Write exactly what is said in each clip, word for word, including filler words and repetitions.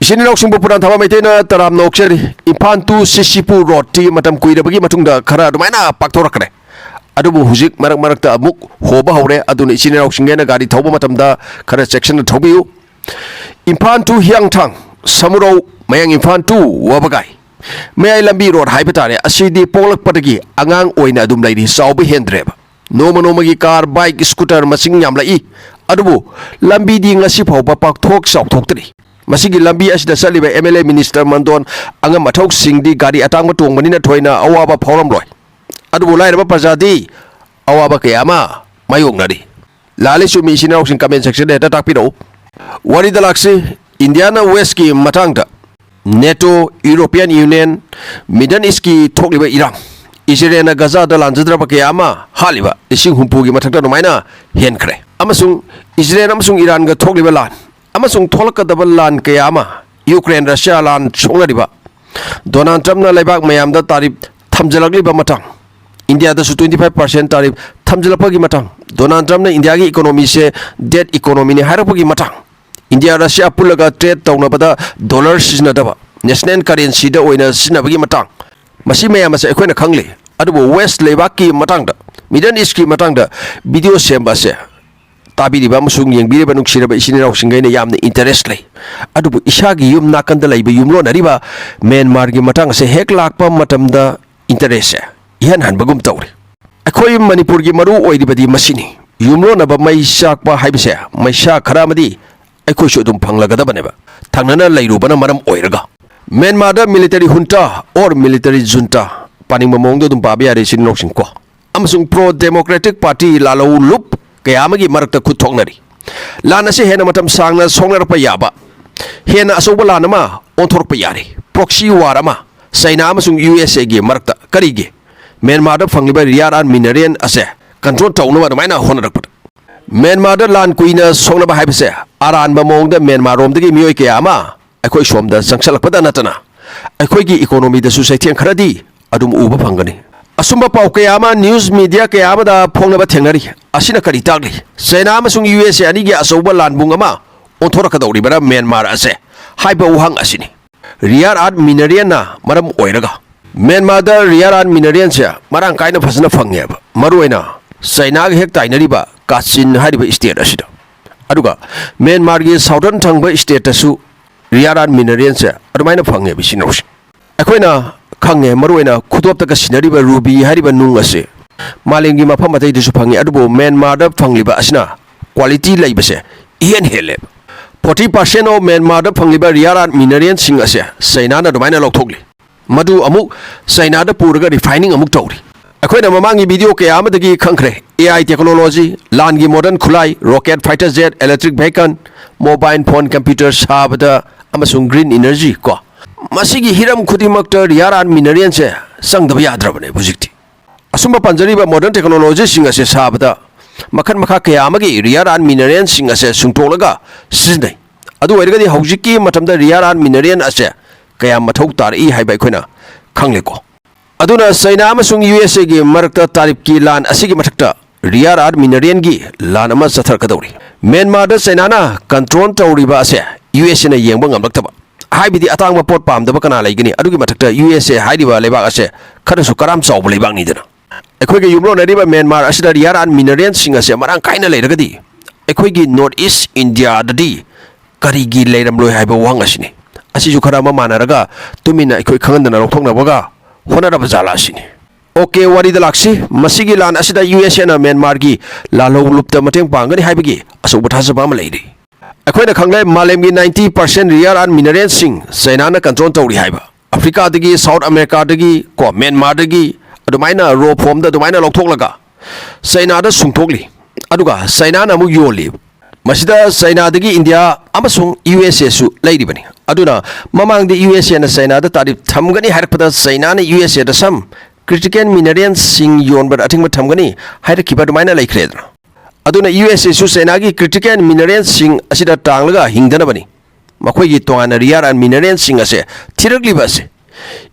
ꯏꯆꯤꯟ ꯏꯅꯥꯎꯁꯤꯡꯕꯨ ꯄꯨꯔꯥꯟ ꯊꯕꯥ ꯃꯩꯇꯩꯅ ꯇꯔꯥꯝꯅ ꯑꯣꯛꯆꯔꯤ꯫ ꯏꯝꯐꯥꯜ to ꯁꯤꯁꯤꯄꯨ ꯔꯣꯗꯇꯤ ꯃꯇꯝ ꯀꯨꯏꯔꯕꯒꯤ ꯃꯇꯨꯡꯗ ꯈꯔ ꯑꯗꯨꯃꯥꯏꯅ ꯄꯥꯛꯊꯣꯔꯛꯈ꯭ꯔꯦ꯫ ꯑꯗꯨꯕꯨ ꯍꯧꯖꯤꯛ ꯃꯔꯛ ꯃꯔꯛꯇ ꯑꯃꯨꯛ ꯍꯣꯕ ꯍꯧꯔꯦ꯫ ꯑꯗꯨꯅ ꯏꯆꯤꯟ ꯏꯅꯥꯎꯁꯤꯡꯒꯩꯅ ꯒꯥꯔꯤ ꯊꯧꯕ ꯃꯇꯝꯗ ꯈꯔ ꯆꯦꯛꯁꯤꯟꯅ ꯊꯧꯕꯤꯌꯨ꯫ ꯏꯝꯐꯥꯜ to ꯍꯤꯌꯥꯡꯊꯥꯡ, ꯁꯃꯨꯔꯧ, ꯃꯌꯥꯡ ꯏꯝꯐꯥꯜ to ꯋꯥꯕꯒꯥꯏ ꯃꯌꯥꯏ ꯂꯝꯕꯤ ꯔꯣꯗ ꯍꯥꯏꯕ ꯇꯥꯔꯦ, ꯑꯁꯤꯗꯤ ꯄꯣꯛꯂꯛꯄꯗꯒꯤ ꯑꯉꯥꯡ ꯑꯣꯏꯅ ꯑꯗꯨꯝ ꯂꯩꯔꯤ, ꯆꯥꯎꯕ ꯍꯦꯟꯗ꯭ꯔꯦꯕ꯫ ꯅꯣꯡꯃ ꯅꯣꯡꯃꯒꯤ ꯀꯥꯔ, ꯕꯥꯏꯛ, ꯁ꯭ꯀꯨꯇꯔ ꯃꯁꯤꯡ ꯌꯥꯝꯂꯛꯏ꯫ ꯑꯗꯨꯕꯨ ꯂꯝꯕꯤꯗꯤ ꯉꯁꯤ ꯐꯥꯎꯕ ꯄꯥꯛꯊꯣꯛ ꯆꯥꯎꯊꯣꯛꯇ꯭ꯔꯤ꯫ ꯃꯁꯤꯒꯤ ꯂꯝꯕꯤ ꯑꯁꯤꯗ ꯆꯠꯂꯤꯕ ꯑꯦꯝ ꯑꯦꯜ ꯑꯦ, ꯃꯤꯅꯤꯁꯇꯔ, ꯃꯟꯗꯣꯟ, ꯑꯉꯝ ꯑꯊꯧꯁꯤꯡꯗꯤ ꯒꯥꯔꯤ ꯑꯇꯥꯡꯕ ꯇꯣꯡꯕꯅꯤꯅ ꯊꯣꯏꯅ ꯑꯋꯥꯕ ꯐꯥꯎꯔꯝꯂꯣꯏ꯫ ꯑꯗꯨꯕꯨ ꯂꯥꯏꯔꯕ ꯄ꯭ꯔꯖꯥꯗꯤ ꯑꯋꯥꯕ ꯀꯌꯥ ꯑꯃ ꯃꯥꯌꯣꯛꯅꯔꯤ꯫ ꯂꯥꯜꯂꯤ ꯆꯨꯝꯃꯤ ꯏꯆꯤꯟ ꯏꯅꯥꯎꯁꯤꯡ comment section ꯗ ꯍꯦꯛꯇ ꯇꯥꯛꯄꯤꯔꯛꯎ꯫ ꯋꯥꯔꯤꯗ ꯂꯥꯛꯁꯤ, ꯏꯟꯗꯤꯌꯥꯅ ꯋꯦꯁꯀꯤ ꯃꯇꯥꯡꯗ, ꯅꯦꯇꯣ, ꯌꯨꯔꯣꯄꯤꯌꯥꯟ ꯌꯨꯅꯤꯌꯟ, ꯃꯤꯗꯜ ꯏꯁꯀꯤ ꯊꯣꯛꯂꯤꯕ ꯏꯔꯥꯡ, ꯏꯖꯔꯦꯜꯅ ꯒꯖꯥꯗ ꯂꯥꯟꯖꯗ꯭ꯔꯕ ꯀꯌꯥ ꯑꯃ ꯍꯥꯠꯂꯤꯕ ꯂꯤꯁꯤꯡ ꯍꯨꯝꯐꯨꯒꯤ ꯃꯊꯛꯇ ꯑꯗꯨꯃꯥꯏꯅ ꯍꯦꯟꯈ꯭ꯔꯦ꯫ ꯑꯃꯁꯨꯡ ꯏꯖꯔꯦꯜ ꯑꯃꯁꯨꯡ ꯏꯔꯥꯟꯒ ꯊꯣꯛꯂꯤꯕ ꯂꯥꯟ, ꯑꯃꯁꯨꯡ ꯊꯣꯛꯂꯛꯀꯗꯕ ꯂꯥꯟ ꯀꯌꯥ ꯑꯃ, ꯌꯨꯀ꯭ꯔꯦꯟ ꯔꯁꯤꯌꯥ ꯂꯥꯟ ꯁꯣꯛꯅꯔꯤꯕ, ꯗꯣꯅꯥꯜꯗ ꯇ꯭ꯔꯝꯞꯅ ꯂꯩꯕꯥꯛ ꯃꯌꯥꯝꯗ ꯇꯥꯔꯤꯐ ꯊꯝꯖꯤꯜꯂꯛꯂꯤꯕ ꯃꯇꯥꯡ, ꯏꯟꯗꯤꯌꯥꯗꯁꯨ twenty five percent ꯇꯥꯔꯤꯐ ꯊꯝꯖꯤꯜꯂꯛꯄꯒꯤ ꯃꯇꯥꯡ, ꯗꯣꯅꯥꯜꯗ ꯇ꯭ꯔꯝꯞꯅ ꯏꯟꯗꯤꯌꯥꯒꯤ ꯏꯀꯣꯅꯣꯃꯤꯁꯦ debt economy ꯅꯤ ꯍꯥꯏꯔꯛꯄꯒꯤ ꯃꯇꯥꯡ, ꯏꯟꯗꯤꯌꯥ ꯔꯁꯤꯌꯥ ꯄꯨꯜꯂꯒ trade ꯇꯧꯅꯕꯗ ꯗꯣꯂꯔ ꯁꯤꯖꯤꯟꯅꯗꯕ, ꯅꯦꯁꯅꯦꯜ ꯀꯔꯦꯟꯁꯤꯗ ꯑꯣꯏꯅ ꯁꯤꯖꯤꯟꯅꯕꯒꯤ ꯃꯇꯥꯡ, ꯃꯁꯤ ꯃꯌꯥꯝ ꯑꯁꯦ ꯑꯩꯈꯣꯏꯅ ꯈꯪꯂꯤ꯫ ꯑꯗꯨꯕꯨ ꯋꯦꯁ ꯂꯩꯕꯥꯛꯀꯤ ꯃꯇꯥꯡꯗ, ꯃꯤꯗꯜ ꯏꯁꯀꯤ ꯃꯇꯥꯡꯗ ꯚꯤꯗꯤꯑꯣ ꯁꯦꯝꯕ ꯑꯁꯦ ꯇꯥꯕꯤꯔꯤꯕ ꯑꯃꯁꯨꯡ ꯌꯦꯡꯕꯤꯔꯤꯕ ꯅꯨꯡꯁꯤꯔꯕ ꯏꯆꯤꯟ ꯏꯅꯥꯎꯁꯤꯡꯈꯩꯅ ꯌꯥꯝꯅ interest ꯂꯩ꯫ ꯑꯗꯨꯕꯨ ꯏꯁꯥꯒꯤ ꯌꯨꯝ ꯅꯥꯀꯟꯗ ꯂꯩꯕ ꯌꯨꯝꯂꯣꯟꯅꯔꯤꯕ ꯃ꯭ꯌꯥꯟꯃꯥꯔꯒꯤ ꯃꯇꯥꯡ ꯑꯁꯦ ꯍꯦꯛ ꯂꯥꯛꯄ ꯃꯇꯝꯗ interest ꯁꯦ ꯏꯍꯟ ꯍꯟꯕꯒꯨꯝ ꯇꯧꯔꯤ꯫ ꯑꯩꯈꯣꯏ ꯃꯅꯤꯄꯨꯔꯒꯤ ꯃꯔꯨ ꯑꯣꯏꯔꯤꯕꯗꯤ ꯃꯁꯤꯅꯤ꯫ ꯌꯨꯝꯂꯣꯟꯅꯕ ꯃꯩ ꯆꯥꯛꯄ ꯍꯥꯏꯕꯁꯦ ꯃꯩꯁꯥ ꯈꯔ ꯑꯃꯗꯤ ꯑꯩꯈꯣꯏꯁꯨ ꯑꯗꯨꯝ ꯐꯪꯂꯒꯗꯕꯅꯦꯕ, ꯊꯪꯅꯅ ꯂꯩꯔꯨꯕꯅ ꯃꯔꯝ ꯑꯣꯏꯔꯒ꯫ ꯃ꯭ꯌꯥꯟꯃꯥꯔꯗ military junta or military junta, ꯄꯥꯅꯤꯡꯕ ꯃꯑꯣꯡꯗ ꯑꯗꯨꯝ ꯄꯥꯕ ꯌꯥꯔꯦ ꯏꯆꯤꯟ ꯏꯅꯥꯎꯁꯤꯡ ꯀꯣ꯫ ꯑꯃꯁꯨꯡ pro democratic party ꯂꯥꯜꯍꯧ ꯂꯨꯞ ꯀꯌꯥ ꯑꯃꯒꯤ ꯃꯔꯛꯇ ꯈꯨꯠ ꯊꯣꯛꯅꯔꯤ꯫ ꯂꯥꯟ ꯑꯁꯤ ꯍꯦꯟꯅ ꯃꯇꯝ ꯁꯥꯡꯅ ꯁꯣꯛꯅꯔꯛꯄ ꯌꯥꯕ, ꯍꯦꯟꯅ ꯑꯆꯧꯕ ꯂꯥꯟ ꯑꯃ ꯑꯣꯟꯊꯣꯔꯛꯄ ꯌꯥꯔꯤ, proxy war ꯑꯃ ꯆꯩꯅꯥ ꯑꯃꯁꯨꯡ ꯌꯨ ꯑꯦꯁ ꯑꯦꯒꯤ ꯃꯔꯛꯇ꯫ ꯀꯔꯤꯒꯤ? ꯃ꯭ꯌꯥꯟꯃꯥꯔꯗ ꯐꯪꯂꯤꯕ rare earth mineral ꯑꯁꯦ control ꯇꯧꯅꯕ ꯑꯗꯨꯃꯥꯏꯅ ꯍꯣꯠꯅꯔꯛꯄꯗ꯫ ꯃ꯭ꯌꯥꯟꯃꯥꯔꯗ ꯂꯥꯟ ꯀꯨꯏꯅ ꯁꯣꯛꯅꯕ ꯍꯥꯏꯕꯁꯦ ꯑꯔꯥꯟꯕ ꯃꯑꯣꯡꯗ ꯃ꯭ꯌꯥꯟꯃꯥꯔ ꯔꯣꯝꯗꯒꯤ ꯃꯤꯑꯣꯏ ꯀꯌꯥ ꯑꯃ ꯑꯩꯈꯣꯏ ꯁꯣꯝꯗ ꯆꯪꯁꯜꯂꯛꯄꯗ ꯅꯠꯇꯅ ꯑꯩꯈꯣꯏꯒꯤ economy ꯗꯁꯨ ꯆꯩꯊꯦꯡ ꯈꯔꯗꯤ ꯑꯗꯨꯝ ꯎꯕ ꯐꯪꯒꯅꯤ꯫ ꯑꯁꯨꯝꯕ ꯄꯥꯎ ꯀꯌꯥ ꯑꯃ news media ꯀꯌꯥ ꯑꯃꯗ ꯐꯣꯡꯅꯕ ꯊꯦꯡꯅꯔꯤ꯫ ꯑꯁꯤꯅ ꯀꯔꯤ ꯇꯥꯛꯂꯤ? ꯆꯩꯅꯥ ꯑꯃꯁꯨꯡ ꯌꯨ ꯑꯦꯁ ꯑꯦ ꯑꯅꯤꯒꯤ ꯑꯆꯧꯕ ꯂꯥꯟꯕꯨꯡ ꯑꯃ ꯑꯣꯟꯊꯣꯔꯛꯀꯗꯧꯔꯤꯕꯔꯥ ꯃ꯭ꯌꯥꯟꯃꯥꯔ ꯑꯁꯦ ꯍꯥꯏꯕ ꯋꯥꯍꯪ ꯑꯁꯤꯅꯤ꯫ Rare earth mineralꯅ ꯃꯔꯝ ꯑꯣꯏꯔꯒ ꯃ꯭ꯌꯥꯟꯃꯥꯔꯗ rare earth mineralꯁꯦ ꯃꯔꯥꯡ ꯀꯥꯏꯅ ꯐꯖꯅ ꯐꯪꯉꯦꯕ, ꯃꯔꯨꯑꯣꯏꯅ ꯆꯩꯅꯥꯒ ꯍꯦꯛ ꯇꯥꯏꯅꯔꯤꯕ ꯀꯥꯆꯤꯟ ꯍꯥꯏꯔꯤꯕ state ꯑꯁꯤꯗ꯫ ꯑꯗꯨꯒ ꯃ꯭ꯌꯥꯟꯃꯥꯔꯒꯤ southern ꯊꯪꯕ stateꯇꯁꯨ rare earth mineralꯁꯦ ꯑꯗꯨꯃꯥꯏꯅ ꯐꯪꯉꯦꯕ, ꯏꯆꯤꯟ ꯏꯅꯥꯎꯁꯤꯡ꯫ ꯑꯩꯈꯣꯏꯅ ꯈꯪꯉꯦ, ꯃꯔꯨꯑꯣꯏꯅ ꯈꯨꯗꯣꯞꯇꯒ ꯁꯤꯟꯅꯔꯤꯕ ruby ꯍꯥꯏꯔꯤꯕ ꯅꯨꯡ ꯑꯁꯤ ꯃꯥꯂꯦꯝꯒꯤ ꯃꯐꯝ ꯑꯇꯩꯗꯁꯨ ꯐꯪꯉꯤ, ꯑꯗꯨꯕꯨ ꯃ꯭ꯌꯥꯟꯃꯥꯔꯗ ꯐꯪꯂꯤꯕ ꯑꯁꯤꯅ quality ꯂꯩꯕꯁꯦ ꯏꯍꯦꯟ ꯍꯦꯜꯂꯦꯕ꯫ Forty percent of ꯃ꯭ꯌꯥꯟꯃꯥꯔꯗ ꯐꯪꯂꯤꯕ rare earth mineralꯁꯤꯡ ꯑꯁꯦ ꯆꯩꯅꯥꯅ ꯑꯗꯨꯃꯥꯏꯅ ꯂꯧꯊꯣꯛꯂꯤ꯫ ꯃꯗꯨ ꯑꯃꯨꯛ ꯆꯩꯅꯥꯗ ꯄꯨꯔꯒ refining ꯑꯃꯨꯛ ꯇꯧꯔꯤ꯫ ꯑꯩꯈꯣꯏꯅ ꯃꯃꯥꯡꯒꯤ video ꯀꯌꯥ ꯑꯃꯗꯒꯤ ꯈꯪꯈ꯭ꯔꯦ, AI technology, ꯂꯥꯟꯒꯤ modern ꯈꯨꯠꯂꯥꯏ, rocket fighter jet, electric vehicle, mobile phone, computer ꯁꯥꯕꯗ, ꯑꯃꯁꯨꯡ green energy ꯀꯣ, ꯃꯁꯤꯒꯤ ꯍꯤꯔꯝ ꯈꯨꯗꯤꯡꯃꯛꯇ rare earth mineralꯁꯦ ꯆꯪꯗꯕ ꯌꯥꯗ꯭ꯔꯕꯅꯦ ꯍꯧꯖꯤꯛꯇꯤ꯫ ꯑꯁꯨꯝꯕ ꯄꯟꯖꯔꯤꯕ modern technologyꯁꯤꯡ ꯑꯁꯦ ꯁꯥꯕꯗ ꯃꯈꯜ ꯃꯈꯥ ꯀꯌꯥ ꯑꯃꯒꯤ rare earth mineralꯁꯤꯡ ꯑꯁꯦ ꯁꯨꯡꯇꯣꯛꯂꯒ ꯁꯤꯖꯤꯟꯅꯩ꯫ ꯑꯗꯨ ꯑꯣꯏꯔꯒꯗꯤ ꯍꯧꯖꯤꯛꯀꯤ ꯃꯇꯝꯗ rare earth mineral ꯑꯁꯦ ꯀꯌꯥꯝ ꯃꯊꯧ ꯇꯥꯔꯛꯏ ꯍꯥꯏꯕ ꯑꯩꯈꯣꯏꯅ ꯈꯪꯂꯦꯀꯣ꯫ ꯑꯗꯨꯅ ꯆꯩꯅꯥ ꯑꯃꯁꯨꯡ USAꯒꯤ ꯃꯔꯛꯇ ꯇꯥꯔꯤꯐꯀꯤ ꯂꯥꯟ ꯑꯁꯤꯒꯤ ꯃꯊꯛꯇ rare earth mineralꯒꯤ ꯂꯥꯟ ꯑꯃ ꯆꯠꯊꯔꯛꯀꯗꯧꯔꯤ꯫ ꯃ꯭ꯌꯥꯟꯃꯥꯔꯗ ꯆꯩꯅꯥꯅ control ꯇꯧꯔꯤꯕ ꯑꯁꯦ USAꯅ ꯌꯦꯡꯕ ꯉꯝꯂꯛꯇꯕ, ꯍꯥꯏꯕꯗꯤ ꯑꯇꯥꯡꯕ ꯄꯣꯠ ꯄꯥꯝꯗꯕ ꯀꯅꯥ ꯂꯩꯒꯅꯤ? ꯑꯗꯨꯒꯤ ꯃꯊꯛꯇ USA ꯍꯥꯏꯔꯤꯕ ꯂꯩꯕꯥꯛ ꯑꯁꯦ ꯈꯔꯁꯨ ꯀꯔꯥꯝ ꯆꯥꯎꯕ ꯂꯩꯕꯥꯛꯅꯤꯗꯅ꯫ ꯑꯩꯈꯣꯏꯒ ꯌꯨꯝꯂꯣꯟꯅꯔꯤꯕ ꯃ꯭ꯌꯥꯟꯃꯥꯔ ꯑꯁꯤꯗ rare earth mineralꯁꯤꯡ ꯑꯁꯦ ꯃꯔꯥꯡ ꯀꯥꯏꯅ ꯂꯩꯔꯒꯗꯤ ꯑꯩꯈꯣꯏꯒꯤ North East Indiaꯗꯗꯤ ꯀꯔꯤꯒꯤ ꯂꯩꯔꯝꯂꯣꯏ ꯍꯥꯏꯕ ꯋꯥꯍꯪ ꯑꯁꯤꯅꯤ꯫ ꯑꯁꯤꯁꯨ ꯈꯔ ꯑꯃ ꯃꯥꯟꯅꯔꯒ ꯇꯨꯃꯤꯟꯅ ꯑꯩꯈꯣꯏ ꯈꯪꯍꯟꯗꯅ ꯂꯧꯊꯣꯛꯅꯕꯒ ꯍꯣꯠꯅꯔꯕ ꯖꯥꯠꯂꯥ ꯑꯁꯤꯅꯤ꯫ OK, ꯋꯥꯔꯤꯗ ꯂꯥꯛꯁꯤ꯫ ꯃꯁꯤꯒꯤ ꯂꯥꯟ ꯑꯁꯤꯗ USAꯅ ꯃ꯭ꯌꯥꯟꯃꯥꯔꯒꯤ ꯂꯥꯜꯍꯧꯂꯨꯞꯇ ꯃꯇꯦꯡ ꯄꯥꯡꯒꯅꯤ ꯍꯥꯏꯕꯒꯤ ꯑꯆꯧꯕ ꯊꯥꯖꯕ ꯑꯃ ꯂꯩꯔꯤ꯫ ꯑꯩꯈꯣꯏꯅ ꯈꯪꯂꯦ, ꯃꯥꯂꯦꯝꯒꯤ ninety percent rare earth mineralꯁꯤꯡ ꯆꯩꯅꯥꯅ control ꯇꯧꯔꯤ ꯍꯥꯏꯕ꯫ ꯑꯐ꯭ꯔꯤꯀꯥꯗꯒꯤ, South Americaꯗꯒꯤ ꯀꯣ, ꯃ꯭ꯌꯥꯟꯃꯥꯔꯗꯒꯤ ꯑꯗꯨꯃꯥꯏꯅ raw formꯗ ꯑꯗꯨꯃꯥꯏꯅ ꯂꯧꯊꯣꯛꯂꯒ ꯆꯩꯅꯥꯗ ꯁꯨꯡꯊꯣꯛꯂꯤ, ꯑꯗꯨꯒ ꯆꯩꯅꯥꯅ ꯑꯃꯨꯛ ꯌꯣꯜꯂꯤ꯫ ꯃꯁꯤꯗ ꯆꯩꯅꯥꯗꯒꯤ ꯏꯟꯗꯤꯌꯥ ꯑꯃꯁꯨꯡ USAꯁꯨ ꯂꯩꯔꯤꯕꯅꯤ꯫ ꯑꯗꯨꯅ ꯃꯃꯥꯡꯗ USAꯅ ꯆꯩꯅꯥꯗ ꯇꯥꯔꯤꯐ ꯊꯝꯒꯅꯤ ꯍꯥꯏꯔꯛꯄꯗ ꯆꯩꯅꯥꯅ USAꯗ some critical mineralꯁꯤꯡ ꯌꯣꯟꯕꯗ ꯑꯊꯤꯡꯕ ꯊꯝꯒꯅꯤ ꯍꯥꯏꯔꯛꯈꯤꯕ ꯑꯗꯨꯃꯥꯏꯅ ꯂꯩꯈ꯭ꯔꯦꯗꯅ꯫ ꯑꯗꯨꯅ USAꯁꯨ ꯆꯩꯅꯥꯒꯤ critical mineralꯁꯤꯡ ꯑꯁꯤꯗ ꯇꯥꯡꯂꯒ ꯍꯤꯡꯗꯅꯕꯅꯤ ꯃꯈꯣꯏꯒꯤ ꯇꯣꯉꯥꯟꯅ rare earth mineralꯁꯤꯡ ꯑꯁꯦ ꯊꯤꯔꯛꯂꯤꯕ ꯑꯁꯦ꯫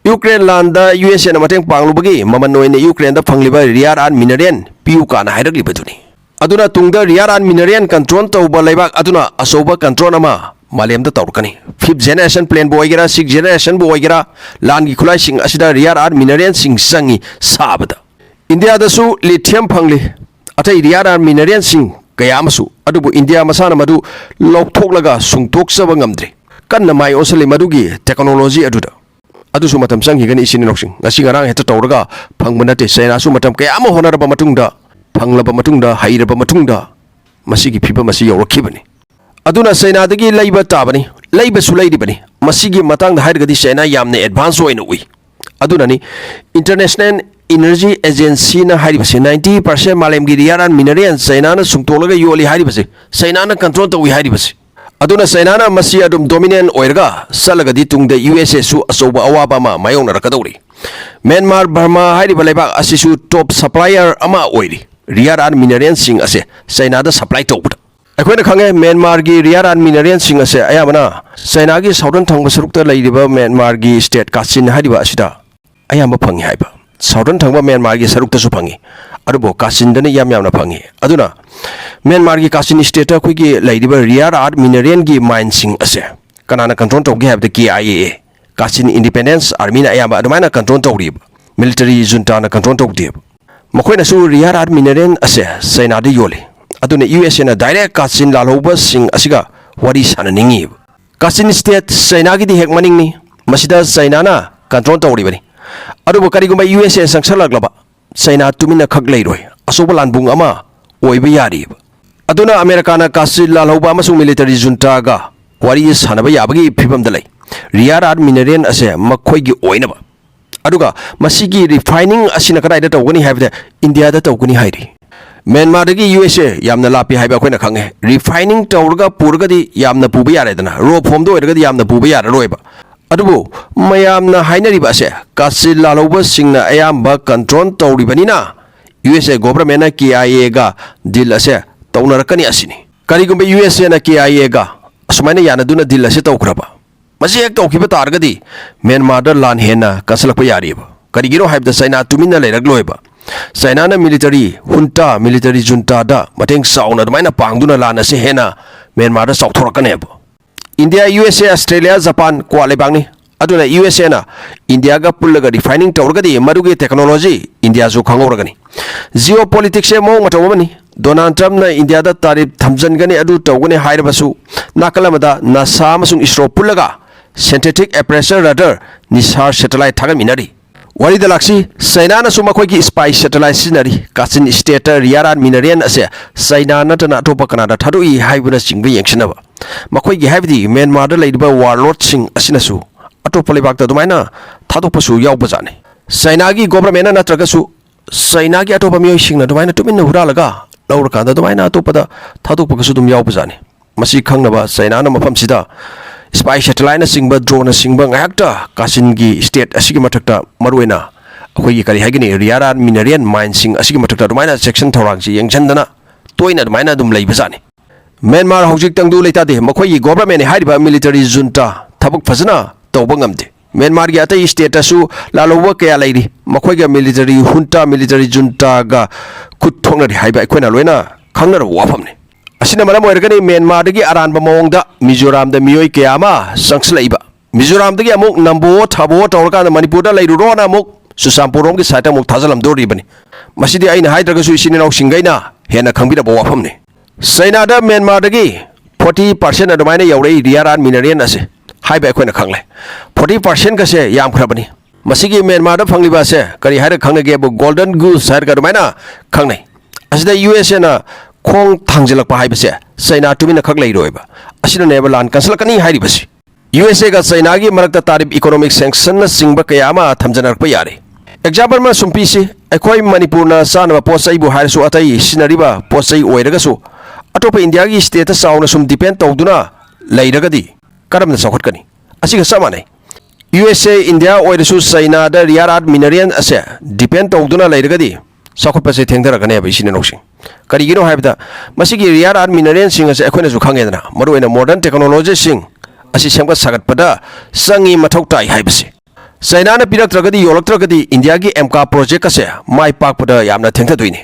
ꯌꯨꯀ꯭ꯔꯦꯟ ꯂꯥꯟꯗ USAꯅ ꯃꯇꯦꯡ ꯄꯥꯡꯂꯨꯕꯒꯤ ꯃꯃꯜ ꯑꯣꯏꯅ ꯌꯨꯀ꯭ꯔꯦꯟꯗ ꯐꯪꯂꯤꯕ rare earth mineral ꯄꯤꯌꯨ ꯀꯥꯅ ꯍꯥꯏꯔꯛꯂꯤꯕꯗꯨꯅꯤ꯫ ꯑꯗꯨꯅ ꯇꯨꯡꯗ rare earth mineral control ꯇꯧꯕ ꯂꯩꯕꯥꯛ ꯑꯗꯨꯅ ꯑꯆꯧꯕ control ꯑꯃ ꯃꯥꯂꯦꯝꯗ ꯇꯧꯔꯛꯀꯅꯤ꯫ Fifth generation plantꯕꯨ ꯑꯣꯏꯒꯦꯔꯥ, sixth generationꯕꯨ ꯑꯣꯏꯒꯦꯔꯥ, ꯂꯥꯟꯒꯤ ꯈꯨꯠꯂꯥꯏꯁꯤꯡ ꯑꯁꯤꯗ rare earth mineralꯁꯤꯡ ꯆꯪꯏ ꯁꯥꯕꯗ꯫ ꯏꯟꯗꯤꯌꯥꯗꯁꯨ lithium ꯐꯪꯂꯤ, ꯑꯇꯩ rare earth mineralꯁꯤꯡ ꯀꯌꯥ ꯑꯃꯁꯨ, ꯑꯗꯨꯕꯨ ꯏꯟꯗꯤꯌꯥ ꯃꯁꯥꯅ ꯃꯗꯨ ꯂꯧꯊꯣꯛꯂꯒ ꯁꯨꯡꯇꯣꯛꯆꯕ ꯉꯝꯗ꯭ꯔꯤ꯫ ꯀꯟꯅ ꯃꯥꯏ ꯑꯣꯟꯁꯤꯜꯂꯤ ꯃꯗꯨꯒꯤ technology ꯑꯗꯨꯗ꯫ ꯑꯗꯨꯁꯨ ꯃꯇꯝ ꯆꯪꯈꯤꯒꯅꯤ, ꯏꯆꯤꯟ ꯏꯅꯥꯎꯁꯤꯡ꯫ ꯉꯁꯤ ꯉꯔꯥꯡ ꯍꯦꯛꯇ ꯇꯧꯔꯒ ꯐꯪꯕ ꯅꯠꯇꯦ꯫ ꯆꯥꯏꯅꯥꯁꯨ ꯃꯇꯝ ꯀꯌꯥ ꯑꯃ ꯍꯣꯠꯅꯔꯕ ꯃꯇꯨꯡꯗ, ꯐꯪꯂꯕ ꯃꯇꯨꯡꯗ, ꯍꯩꯔꯕ ꯃꯇꯨꯡꯗ ꯃꯁꯤꯒꯤ ꯐꯤꯕꯝ ꯑꯁꯤ ꯌꯧꯔꯛꯈꯤꯕꯅꯤ꯫ ꯑꯗꯨꯅ ꯆꯥꯏꯅꯥꯗꯒꯤ ꯂꯩꯕ ꯇꯥꯕꯅꯤ, ꯂꯩꯕꯁꯨ ꯂꯩꯔꯤꯕꯅꯤ꯫ ꯃꯁꯤꯒꯤ ꯃꯇꯥꯡꯗ ꯍꯥꯏꯔꯒꯗꯤ ꯆꯥꯏꯅꯥ ꯌꯥꯝꯅ advance ꯑꯣꯏꯅ ꯎꯏ꯫ ꯑꯗꯨꯅꯅꯤ International Energy Agencyꯅ ꯍꯥꯏꯔꯤꯕꯁꯤ, ninety percent ꯃꯥꯂꯦꯝꯒꯤ rare earth mineral ꯆꯥꯏꯅꯥꯅ ꯁꯨꯡꯇꯣꯛꯂꯒ ꯌꯣꯜꯂꯤ ꯍꯥꯏꯔꯤꯕꯁꯤ, ꯆꯥꯏꯅꯥꯅ control ꯇꯧꯏ ꯍꯥꯏꯔꯤꯕꯁꯤ꯫ ꯑꯗꯨꯅ ꯆꯥꯏꯅꯥꯅ ꯃꯁꯤ ꯑꯗꯨꯝ dominant ꯑꯣꯏꯔꯒ ꯆꯠꯂꯒꯗꯤ ꯇꯨꯡꯗ USAꯁꯨ ꯑꯆꯧꯕ ꯑꯋꯥꯕ ꯑꯃ ꯃꯥꯌꯣꯛꯅꯔꯛꯀꯗꯧꯔꯤ꯫ ꯃ꯭ꯌꯥꯟꯃꯥꯔ, ꯕꯔꯃꯥ ꯍꯥꯏꯔꯤꯕ ꯂꯩꯕꯥꯛ ꯑꯁꯤꯁꯨ top supplier ꯑꯃ ꯑꯣꯏꯔꯤ꯫ Rare earth mineralꯁꯤꯡ ꯑꯁꯦ ꯆꯥꯏꯅꯥꯗ supply ꯇꯧꯕꯗ꯫ ꯑꯩꯈꯣꯏꯅ ꯈꯪꯉꯦ, ꯃ꯭ꯌꯥꯟꯃꯥꯔꯒꯤ rare earth mineralꯁꯤꯡ ꯑꯁꯦ ꯑꯌꯥꯝꯕꯅ ꯆꯥꯏꯅꯥꯒꯤ southern ꯊꯪꯕ ꯁꯔꯨꯛꯇ ꯂꯩꯔꯤꯕ ꯃ꯭ꯌꯥꯟꯃꯥꯔꯒꯤ state ꯀꯥꯆꯤꯟ ꯍꯥꯏꯔꯤꯕ ꯑꯁꯤꯗ ꯑꯌꯥꯝꯕ ꯐꯪꯉꯤ ꯍꯥꯏꯕ꯫ Southern ꯊꯪꯕ ꯃ꯭ꯌꯥꯟꯃꯥꯔꯒꯤ ꯁꯔꯨꯛꯇꯁꯨ ꯐꯪꯉꯤ, ꯑꯗꯨꯕꯨ ꯀꯥꯆꯤꯟꯗꯅ ꯏꯌꯥꯝ ꯌꯥꯝꯅ ꯐꯪꯉꯤ꯫ ꯑꯗꯨꯅ ꯃ꯭ꯌꯥꯟꯃꯥꯔꯒꯤ ꯀꯥꯆꯤꯟ stateꯇ ꯑꯩꯈꯣꯏꯒꯤ ꯂꯩꯔꯤꯕ rare earth mineralꯒꯤ mineꯁꯤꯡ ꯑꯁꯦ ꯀꯅꯥꯅ control ꯇꯧꯒꯦ ꯍꯥꯏꯕꯗ KIA, Kachin Independence Armyꯅ ꯑꯌꯥꯝꯕ ꯑꯗꯨꯃꯥꯏꯅ control ꯇꯧꯔꯤꯕ꯫ Military juntaꯅ control ꯇꯧꯗꯦꯕ꯫ ꯃꯈꯣꯏꯅꯁꯨ rare earth mineral ꯑꯁꯦ ꯆꯥꯏꯅꯥꯗ ꯌꯣꯜꯂꯤ꯫ ꯑꯗꯨꯅ USAꯅ direct ꯀꯥꯆꯤꯟ ꯂꯥꯜꯍꯧꯕꯁꯤꯡ ꯑꯁꯤꯒ ꯋꯥꯔꯤ ꯁꯥꯟꯅꯅꯤꯡꯉꯤꯕ꯫ ꯀꯥꯆꯤꯟ state ꯆꯥꯏꯅꯥꯒꯤꯗꯤ ꯍꯦꯛ ꯃꯅꯤꯡꯅꯤ, ꯃꯁꯤꯗ ꯆꯥꯏꯅꯥꯅ control ꯇꯧꯔꯤꯕꯅꯤ꯫ ꯑꯗꯨꯕꯨ ꯀꯔꯤꯒꯨꯝꯕ USA ꯆꯪꯁꯜꯂꯛꯂꯕ, ꯆꯥꯏꯅꯥ ꯇꯨꯃꯤꯟꯅ ꯈꯛ ꯂꯩꯔꯣꯏ, ꯑꯆꯧꯕ ꯂꯥꯟꯕꯨꯡ ꯑꯃ ꯑꯣꯏꯕ ꯌꯥꯔꯤꯕ꯫ ꯑꯗꯨꯅ ꯑꯃꯦꯔꯤꯀꯥꯅ ꯀꯥꯆꯤꯟ ꯂꯥꯜꯍꯧꯕ ꯑꯃꯁꯨꯡ military juntaꯒ ꯋꯥꯔꯤ ꯁꯥꯟꯅꯕ ꯌꯥꯕꯒꯤ ꯐꯤꯕꯝꯗ ꯂꯩ, rare earth mineral ꯑꯁꯦ ꯃꯈꯣꯏꯒꯤ ꯑꯣꯏꯅꯕ꯫ ꯑꯗꯨꯒ ꯃꯁꯤꯒꯤ refining ꯑꯁꯤꯅ ꯀꯗꯥꯏꯗ ꯇꯧꯒꯅꯤ ꯍꯥꯏꯕꯗ ꯏꯟꯗꯤꯌꯥꯗ ꯇꯧꯒꯅꯤ ꯍꯥꯏꯔꯤ꯫ ꯃ꯭ꯌꯥꯟꯃꯥꯔꯗꯒꯤ USA ꯌꯥꯝꯅ ꯂꯥꯞꯄꯤ ꯍꯥꯏꯕ ꯑꯩꯈꯣꯏꯅ ꯈꯪꯉꯦ꯫ Refining ꯇꯧꯔꯒ ꯄꯨꯔꯒꯗꯤ ꯌꯥꯝꯅ ꯄꯨꯕ ꯌꯥꯔꯦꯗꯅ, raw formꯗ ꯑꯣꯏꯔꯒꯗꯤ ꯌꯥꯝꯅ ꯄꯨꯕ ꯌꯥꯔꯔꯣꯏꯕ꯫ ꯑꯗꯨꯕꯨ ꯃꯌꯥꯝꯅ ꯍꯥꯏꯅꯔꯤꯕ ꯑꯁꯦ ꯀꯥꯆꯤꯟ ꯂꯥꯜꯍꯧꯕꯁꯤꯡꯅ ꯑꯌꯥꯝꯕ control ꯇꯧꯔꯤꯕꯅꯤꯅ USA governmentꯅ KIAꯒ deal ꯑꯁꯦ ꯇꯧꯅꯔꯛꯀꯅꯤ ꯑꯁꯤꯅꯤ꯫ ꯀꯔꯤꯒꯨꯝꯕ USAꯅ KIAꯒ ꯑꯁꯨꯃꯥꯏꯅ ꯌꯥꯅꯗꯨꯅ deal ꯑꯁꯦ ꯇꯧꯈ꯭ꯔꯕ, ꯃꯁꯤ ꯍꯦꯛ ꯇꯧꯈꯤꯕ ꯇꯥꯔꯒꯗꯤ ꯃ꯭ꯌꯥꯟꯃꯥꯔꯗ ꯂꯥꯟ ꯍꯦꯟꯅ ꯀꯟꯁꯤꯜꯂꯛꯄ ꯌꯥꯔꯤꯕ꯫ ꯀꯔꯤꯒꯤꯅꯣ ꯍꯥꯏꯕꯗ ꯆꯥꯏꯅꯥ ꯇꯨꯃꯤꯟꯅ ꯂꯩꯔꯛꯂꯣꯏꯕ꯫ ꯆꯥꯏꯅꯥꯅ ꯃꯤꯂꯤꯇꯔꯤ ꯍꯨꯟꯇꯥ, ꯃꯤꯂꯤꯇꯔꯤ ꯖꯨꯟꯇꯥꯗ ꯃꯇꯦꯡ ꯆꯥꯎꯅ ꯑꯗꯨꯃꯥꯏꯅ ꯄꯥꯡꯗꯨꯅ ꯂꯥꯟ ꯑꯁꯤ ꯍꯦꯟꯅ ꯃ꯭ꯌꯥꯟꯃꯥꯔꯗ ꯆꯥꯎꯊꯣꯔꯛꯀꯅꯦꯕ꯫ ꯏꯟꯗꯤꯌꯥ, ꯌꯨ ꯑꯦꯁ ꯑꯦ, ꯑꯁꯇ꯭ꯔꯦꯂꯤꯌꯥ, ꯖꯄꯥꯟ, ꯀ꯭ꯋꯥ ꯂꯩꯕꯥꯛꯅꯤ꯫ ꯑꯗꯨꯅ ꯌꯨ ꯑꯦꯁ ꯑꯦꯅ ꯏꯟꯗꯤꯌꯥꯒ ꯄꯨꯜꯂꯒ refining ꯇꯧꯔꯒꯗꯤ ꯃꯗꯨꯒꯤ technology ꯏꯟꯗꯤꯌꯥꯁꯨ ꯈꯪꯍꯧꯔꯒꯅꯤ꯫ Geopolitics ꯁꯦ ꯃꯑꯣꯡ ꯃꯇꯧ ꯑꯃꯅꯤ꯫ ꯗꯣꯅꯥꯜꯗ ꯇ꯭ꯔꯝꯞꯅ ꯏꯟꯗꯤꯌꯥꯗ tariff ꯊꯝꯖꯤꯟꯒꯅꯤ, ꯑꯗꯨ ꯇꯧꯒꯅꯤ ꯍꯥꯏꯔꯕꯁꯨ, ꯅꯥꯀꯜ ꯑꯃꯗ ꯅꯥꯁꯥ ꯑꯃꯁꯨꯡ ꯏꯁꯔꯣ ꯄꯨꯜꯂꯒ synthetic aperture radar, Nisar satellite ꯊꯥꯒꯠꯃꯤꯟꯅꯔꯤ꯫ ꯋꯥꯔꯤꯗ ꯂꯥꯛꯁꯤ, ꯆꯥꯏꯅꯥꯅꯁꯨ ꯃꯈꯣꯏꯒꯤ spy satellite ꯁꯤꯖꯤꯟꯅꯔꯤ꯫ ꯀꯥꯆꯤꯟ stateꯇ rare earth mineral ꯑꯁꯦ ꯆꯥꯏꯅꯥ ꯅꯠꯇꯅ ꯑꯇꯣꯞꯄ ꯀꯅꯥꯗ ꯊꯥꯗꯣꯛꯏ ꯍꯥꯏꯕꯅꯆꯤꯡꯕ ꯌꯦꯡꯁꯤꯟꯅꯕ꯫ ꯃꯈꯣꯏꯒꯤ ꯍꯥꯏꯕꯗꯤ ꯃ꯭ꯌꯥꯟꯃꯥꯔꯗ ꯂꯩꯔꯤꯕ warlordꯁꯤꯡ ꯑꯁꯤꯅꯁꯨ ꯑꯇꯣꯞꯄ ꯂꯩꯕꯥꯛꯇ ꯑꯗꯨꯃꯥꯏꯅ ꯊꯥꯗꯣꯛꯄꯁꯨ ꯌꯥꯎꯕꯖꯥꯠꯅꯤ꯫ ꯆꯥꯏꯅꯥꯒꯤ governmentꯅ ꯅꯠꯇ꯭ꯔꯒꯁꯨ ꯆꯥꯏꯅꯥꯒꯤ ꯑꯇꯣꯞꯄ ꯃꯤꯑꯣꯏꯁꯤꯡꯅ ꯑꯗꯨꯃꯥꯏꯅ ꯇꯨꯃꯤꯟꯅ ꯍꯨꯔꯥꯜꯂꯒ ꯂꯧꯔꯀꯥꯟꯗ ꯑꯗꯨꯃꯥꯏꯅ ꯑꯇꯣꯞꯄꯗ ꯊꯥꯗꯣꯛꯄꯒꯁꯨ ꯑꯗꯨꯝ ꯌꯥꯎꯕꯖꯥꯠꯅꯤ꯫ ꯃꯁꯤ ꯈꯪꯅꯕ ꯆꯥꯏꯅꯥꯅ ꯃꯐꯝꯁꯤꯗ spy satelliteꯅꯆꯤꯡꯕ, droneꯅꯆꯤꯡꯕ ꯉꯥꯏꯍꯥꯛꯇ ꯀꯥꯆꯤꯟꯒꯤ state ꯑꯁꯤꯒꯤ ꯃꯊꯛꯇ, ꯃꯔꯨꯑꯣꯏꯅ ꯑꯩꯈꯣꯏꯒꯤ ꯀꯔꯤ ꯍꯥꯏꯒꯅꯤ, rare earth mineral mineꯁꯤꯡ ꯑꯁꯤꯒꯤ ꯃꯊꯛꯇ ꯑꯗꯨꯃꯥꯏꯅ section ꯊꯧꯔꯥꯡꯁꯤ ꯌꯦꯡꯁꯤꯟꯗꯅ ꯇꯣꯏꯅ ꯑꯗꯨꯃꯥꯏꯅ ꯑꯗꯨꯝ ꯂꯩꯕꯖꯥꯠꯅꯤ꯫ ꯃ꯭ꯌꯥꯟꯃꯥꯔ ꯍꯧꯖꯤꯛ ꯇꯪꯗꯨ ꯂꯩꯇꯥꯗꯦ, ꯃꯈꯣꯏꯒꯤ governmentꯅꯤ ꯍꯥꯏꯔꯤꯕ military junta ꯊꯕꯛ ꯐꯖꯅ ꯇꯧꯕ ꯉꯝꯗꯦ꯫ ꯃ꯭ꯌꯥꯟꯃꯥꯔꯒꯤ ꯑꯇꯩ stateꯇꯁꯨ ꯂꯥꯜꯍꯧꯕ ꯀꯌꯥ ꯂꯩꯔꯤ, ꯃꯈꯣꯏꯒ military junta, military juntaꯒ ꯈꯨꯠ ꯊꯣꯛꯅꯔꯤ ꯍꯥꯏꯕ ꯑꯩꯈꯣꯏꯅ ꯂꯣꯏꯅ ꯈꯪꯅꯔꯕ ꯋꯥꯐꯝꯅꯤ꯫ ꯑꯁꯤꯅ ꯃꯔꯝ ꯑꯣꯏꯔꯒꯅꯤ ꯃ꯭ꯌꯥꯟꯃꯥꯔꯗꯒꯤ ꯑꯔꯥꯟꯕ ꯃꯑꯣꯡꯗ ꯃꯤꯖꯣꯔꯥꯝꯗ ꯃꯤꯑꯣꯏ ꯀꯌꯥ ꯑꯃ ꯆꯪꯁꯤꯜꯂꯛꯏꯕ꯫ ꯃꯤꯖꯣꯔꯥꯝꯗꯒꯤ ꯑꯃꯨꯛ ꯅꯝꯕꯣ ꯊꯥꯕꯣ ꯇꯧꯔꯀꯥꯟꯗ ꯃꯅꯤꯄꯨꯔꯗ ꯂꯩꯔꯨꯔꯣꯅ ꯑꯃꯨꯛ ꯆꯨꯔꯆꯥꯟꯄꯨꯔ ꯔꯣꯝꯒꯤ sideꯇ ꯑꯃꯨꯛ ꯊꯥꯖꯤꯜꯂꯝꯗꯣꯔꯤꯕꯅꯤ꯫ ꯃꯁꯤꯗꯤ ꯑꯩꯅ ꯍꯥꯏꯗ꯭ꯔꯒꯁꯨ ꯏꯆꯤꯟ ꯏꯅꯥꯎꯁꯤꯡꯈꯩꯅ ꯍꯦꯟꯅ ꯈꯪꯕꯤꯔꯕ ꯋꯥꯐꯝꯅꯤ꯫ ꯆꯥꯏꯅꯥꯗ ꯃ꯭ꯌꯥꯟꯃꯥꯔꯗꯒꯤ forty percent ꯑꯗꯨꯃꯥꯏꯅ ꯌꯧꯔꯛꯏ rare earth mineralꯁꯦ ꯍꯥꯏꯕ ꯑꯩꯈꯣꯏꯅ ꯈꯪꯂꯦ꯫ Forty percentꯀꯁꯦ ꯌꯥꯝꯈ꯭ꯔꯕꯅꯤ꯫ ꯃꯁꯤꯒꯤ ꯃ꯭ꯌꯥꯟꯃꯥꯔꯗ ꯐꯪꯂꯤꯕ ꯑꯁꯦ ꯀꯔꯤ ꯍꯥꯏꯔꯒ ꯈꯪꯅꯒꯦꯕꯨ, golden goose ꯍꯥꯏꯔꯒ ꯑꯗꯨꯃꯥꯏꯅ ꯈꯪꯅꯩ꯫ ꯑꯁꯤꯗ ꯌꯨ ꯑꯦꯁ ꯑꯦꯅ ꯈꯣꯡ ꯊꯥꯡꯖꯤꯜꯂꯛꯄ ꯍꯥꯏꯕꯁꯦ ꯆꯥꯏꯅꯥ ꯇꯨꯃꯤꯟꯅ ꯈꯛ ꯂꯩꯔꯣꯏꯕ꯫ ꯑꯁꯤꯅꯅꯦꯕ ꯂꯥꯟ ꯀꯟꯁꯤꯜꯂꯛꯀꯅꯤ ꯍꯥꯏꯔꯤꯕꯁꯤ꯫ ꯌꯨ ꯑꯦꯁ ꯑꯦꯒ ꯆꯥꯏꯅꯥꯒꯤ ꯃꯔꯛꯇ tariff, economic sanctionꯅꯆꯤꯡꯕ ꯀꯌꯥ ꯑꯃ ꯊꯝꯖꯤꯟꯅꯔꯛꯄ ꯌꯥꯔꯤ꯫ Example ꯑꯃ ꯁꯨꯝ ꯄꯤꯁꯤ, ꯑꯩꯈꯣꯏ ꯃꯅꯤꯄꯨꯔꯅ ꯆꯥꯅꯕ ꯄꯣꯠ ꯆꯩꯕꯨ ꯍꯥꯏꯔꯁꯨ, ꯑꯇꯩ ꯁꯤꯖꯤꯟꯅꯔꯤꯕ ꯄꯣꯠ ꯆꯩ ꯑꯣꯏꯔꯒꯁꯨ, ꯑꯇꯣꯞꯄ ꯏꯟꯗꯤꯌꯥꯒꯤ stateꯇ ꯆꯥꯎꯅ ꯁꯨꯝ depend ꯇꯧꯗꯨꯅ ꯂꯩꯔꯒꯗꯤ ꯀꯔꯝꯅ ꯆꯥꯎꯈꯠꯀꯅꯤ? ꯑꯁꯤꯒ ꯆꯞ ꯃꯥꯟꯅꯩ꯫ ꯌꯨ ꯑꯦꯁ ꯑꯦ, ꯏꯟꯗꯤꯌꯥ ꯑꯣꯏꯔꯁꯨ ꯆꯥꯏꯅꯥꯗ rare earth mineral ꯑꯁꯦ depend ꯇꯧꯗꯨꯅ ꯂꯩꯔꯒꯗꯤ ꯆꯥꯎꯈꯠꯄꯁꯦ ꯊꯦꯡꯊꯔꯛꯀꯅꯦꯕ, ꯏꯆꯤꯟ ꯏꯅꯥꯎꯁꯤꯡ꯫ ꯀꯔꯤꯒꯤꯅꯣ ꯍꯥꯏꯕꯗ ꯃꯁꯤꯒꯤ rare earth mineralꯁꯤꯡ ꯑꯁꯦ ꯑꯩꯈꯣꯏꯅꯁꯨ ꯈꯪꯉꯦꯗꯅ, ꯃꯔꯨꯑꯣꯏꯅ modern technologyꯁꯤꯡ ꯑꯁꯤ ꯁꯦꯝꯒꯠ ꯁꯥꯒꯠꯄꯗ ꯆꯪꯉꯤ, ꯃꯊꯧ ꯇꯥꯏ ꯍꯥꯏꯕꯁꯦ꯫ ꯆꯥꯏꯅꯥꯅ ꯄꯤꯔꯛꯇ꯭ꯔꯒꯗꯤ, ꯌꯣꯜꯂꯛꯇ꯭ꯔꯒꯗꯤ ꯏꯟꯗꯤꯌꯥꯒꯤ ꯑꯦꯝꯀꯥ ꯄ꯭ꯔꯣꯖꯦꯛ ꯑꯁꯦ ꯃꯥꯏ ꯄꯥꯛꯄꯗ ꯌꯥꯝꯅ ꯊꯦꯡꯊꯗꯣꯏꯅꯤ꯫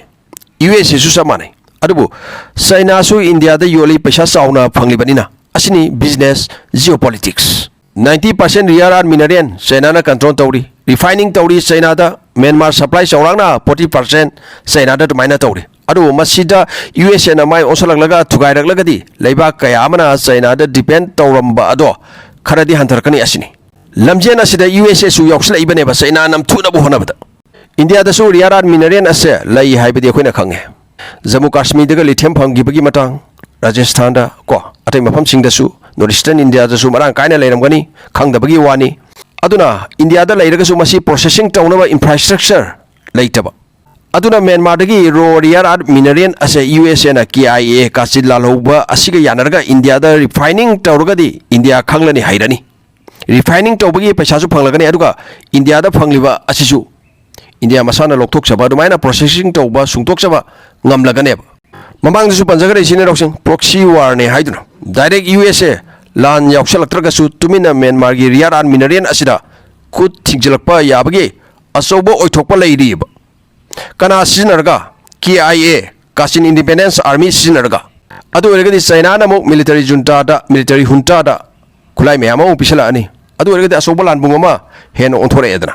ꯌꯨ ꯑꯦꯁ ꯑꯦꯁꯨ ꯆꯞ ꯃꯥꯟꯅꯩ꯫ ꯑꯗꯨꯕꯨ ꯆꯥꯏꯅꯥꯁꯨ ꯏꯟꯗꯤꯌꯥꯗ ꯌꯣꯜꯂꯤ, ꯄꯩꯁꯥ ꯆꯥꯎꯅ ꯐꯪꯂꯤꯕꯅꯤꯅ꯫ ꯑꯁꯤꯅꯤ business geopolitics꯫ Ninety percent rare earth mineral ꯆꯥꯏꯅꯥꯅ control ꯇꯧꯔꯤ, refining ꯇꯧꯔꯤ ꯆꯥꯏꯅꯥꯗ꯫ ꯃ꯭ꯌꯥꯟꯃꯥꯔ supply ꯆꯥꯎꯔꯥꯛꯅ forty percent ꯆꯥꯏꯅꯥꯗ ꯑꯗꯨꯃꯥꯏꯅ ꯇꯧꯔꯤ꯫ ꯑꯗꯨꯕꯨ ꯃꯁꯤꯗ ꯌꯨ ꯑꯦꯁ ꯑꯦꯅ ꯃꯥꯏ ꯑꯣꯟꯁꯤꯜꯂꯛꯂꯒ ꯊꯨꯒꯥꯏꯔꯛꯂꯒꯗꯤ ꯂꯩꯕꯥꯛ ꯀꯌꯥ ꯑꯃꯅ ꯆꯥꯏꯅꯥꯗ depend ꯇꯧꯔꯝꯕ ꯑꯗꯣ ꯈꯔꯗꯤ ꯍꯟꯊꯔꯛꯀꯅꯤ꯫ ꯑꯁꯤꯅꯤ ꯂꯝꯖꯦꯟ ꯑꯁꯤꯗ ꯌꯨ ꯑꯦꯁ ꯑꯦꯁꯨ ꯌꯥꯎꯁꯤꯜꯂꯛꯏꯕꯅꯦꯕ, ꯆꯥꯏꯅꯥ ꯅꯝꯊꯨꯅꯕ ꯍꯣꯠꯅꯕꯗ꯫ ꯏꯟꯗꯤꯌꯥꯗꯁꯨ rare earth mineral ꯑꯁꯦ ꯂꯩ ꯍꯥꯏꯕꯗꯤ ꯑꯩꯈꯣꯏꯅ ꯈꯪꯉꯦ꯫ ꯖꯝꯃꯨ ꯀꯥꯁꯃꯤꯔꯗꯒ lithium ꯐꯪꯈꯤꯕꯒꯤ ꯃꯇꯥꯡ, ꯔꯥꯖꯁꯊꯥꯟꯗ ꯀꯣ, ꯑꯇꯩ ꯃꯐꯝꯁꯤꯡꯗꯁꯨ, North Eastern ꯏꯟꯗꯤꯌꯥꯗꯁꯨ ꯃꯔꯥꯡ ꯀꯥꯏꯅ ꯂꯩꯔꯝꯒꯅꯤ, ꯈꯪꯗꯕꯒꯤ ꯋꯥꯅꯤ꯫ ꯑꯗꯨꯅ ꯏꯟꯗꯤꯌꯥꯗ ꯂꯩꯔꯒꯁꯨ ꯃꯁꯤ processing ꯇꯧꯅꯕ infrastructure ꯂꯩꯇꯕ꯫ ꯑꯗꯨꯅ ꯃ꯭ꯌꯥꯟꯃꯥꯔꯗꯒꯤ raw rare earth mineral ꯑꯁꯦ ꯌꯨ ꯑꯦꯁ ꯑꯦꯅ ꯀꯦ ꯑꯥꯏ ꯑꯦ ꯀꯥꯆꯤꯟ ꯂꯥꯜꯍꯧꯕ ꯑꯁꯤꯒ ꯌꯥꯅꯔꯒ ꯏꯟꯗꯤꯌꯥꯗ refining ꯇꯧꯔꯒꯗꯤ ꯏꯟꯗꯤꯌꯥ ꯈꯪꯂꯅꯤ, ꯍꯩꯔꯅꯤ꯫ Refining ꯇꯧꯕꯒꯤ ꯄꯩꯁꯥꯁꯨ ꯐꯪꯂꯒꯅꯤ, ꯑꯗꯨꯒ ꯏꯟꯗꯤꯌꯥꯗ ꯐꯪꯂꯤꯕ ꯑꯁꯤꯁꯨ ꯏꯟꯗꯤꯌꯥ ꯃꯁꯥꯅ ꯂꯧꯊꯣꯛꯆꯕ, ꯑꯗꯨꯃꯥꯏꯅ processing ꯇꯧꯕ, ꯁꯨꯡꯇꯣꯛꯆꯕ ꯉꯝꯂꯒꯅꯦꯕ꯫ ꯃꯃꯥꯡꯗꯁꯨ ꯄꯟꯖꯈ꯭ꯔꯦ, ꯏꯆꯤꯟ ꯏꯅꯥꯎꯁꯤꯡ, proxy warꯅꯦ ꯍꯥꯏꯗꯨꯅ꯫ Direct ꯌꯨ ꯑꯦꯁ ꯑꯦ ꯂꯥꯟ ꯌꯥꯎꯁꯜꯂꯛꯇ꯭ꯔꯒꯁꯨ ꯇꯨꯃꯤꯟꯅ ꯃ꯭ꯌꯥꯟꯃꯥꯔꯒꯤ rare earth mineral ꯑꯁꯤꯗ ꯈꯨꯠ ꯊꯤꯡꯖꯤꯜꯂꯛꯄ ꯌꯥꯕꯒꯤ ꯑꯆꯧꯕ ꯑꯣꯏꯊꯣꯛꯄ ꯂꯩꯔꯤꯕ꯫ ꯀꯅꯥ ꯁꯤꯖꯤꯟꯅꯔꯒ? ꯀꯦ I A, Kachin Independence Army ꯁꯤꯖꯤꯟꯅꯔꯒ꯫ ꯑꯗꯨ ꯑꯣꯏꯔꯒꯗꯤ ꯆꯥꯏꯅꯥꯅ ꯑꯃꯨꯛ military juntaꯗ, military juntaꯗ ꯈꯨꯠꯂꯥꯏ ꯃꯌꯥꯝ ꯑꯃ ꯄꯤꯁꯜꯂꯛꯑꯅꯤ꯫ ꯑꯗꯨ ꯑꯣꯏꯔꯒꯗꯤ ꯑꯆꯧꯕ ꯂꯥꯟꯕꯨꯡ ꯑꯃ ꯍꯦꯟꯅ ꯑꯣꯟꯊꯣꯔꯛꯑꯦꯗꯅ꯫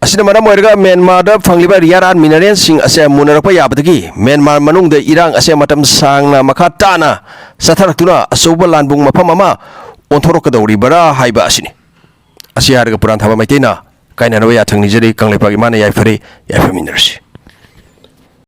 ꯑꯁꯤꯅ ꯃꯔꯝ ꯑꯣꯏꯔꯒ ꯃ꯭ꯌꯥꯟꯃꯥꯔꯗ ꯐꯪꯂꯤꯕ rare earth mineralꯁꯤꯡ ꯑꯁꯦ ꯃꯨꯟꯅꯔꯛꯄ ꯌꯥꯕꯗꯒꯤ ꯃ꯭ꯌꯥꯟꯃꯥꯔ ꯃꯅꯨꯡꯗ ꯏꯔꯥꯡ ꯑꯁꯦ ꯃꯇꯝ ꯁꯥꯡꯅ ꯃꯈꯥ ꯇꯥꯅ ꯆꯠꯊꯔꯛꯇꯨꯅ ꯑꯆꯧꯕ ꯂꯥꯟꯕꯨꯡ ꯃꯐꯝ ꯑꯃ ꯑꯣꯟꯊꯣꯔꯛꯀꯗꯧꯔꯤꯕꯔꯥ ꯍꯥꯏꯕ ꯑꯁꯤꯅꯤ꯫ ꯑꯁꯤ ꯍꯥꯏꯔꯒ ꯄꯨꯔꯥꯟ ꯊꯥꯕ ꯃꯩꯇꯩꯅ ꯀꯥꯏꯅꯅꯕ ꯌꯥꯊꯪ ꯅꯤꯖꯔꯤ꯫ ꯀꯪꯂꯩꯄꯥꯛ ꯏꯃꯥꯅ ꯌꯥꯏꯐꯔꯦ, ꯌꯥꯏꯐꯃꯤꯟꯅꯔꯁꯤ꯫